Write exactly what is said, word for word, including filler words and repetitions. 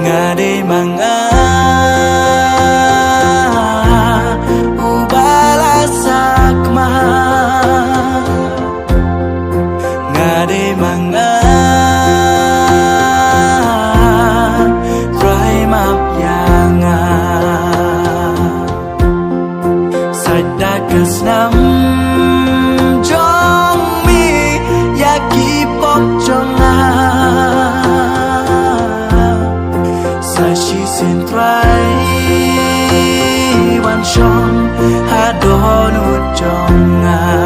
Nga dei ma nga uba la sakma. Nga dei ma nga, Trai map ïa nga. Sait da ka snam jong me ïa ki pop jong nga. Sa shisien Trai wan shong ha dohnud jong nga.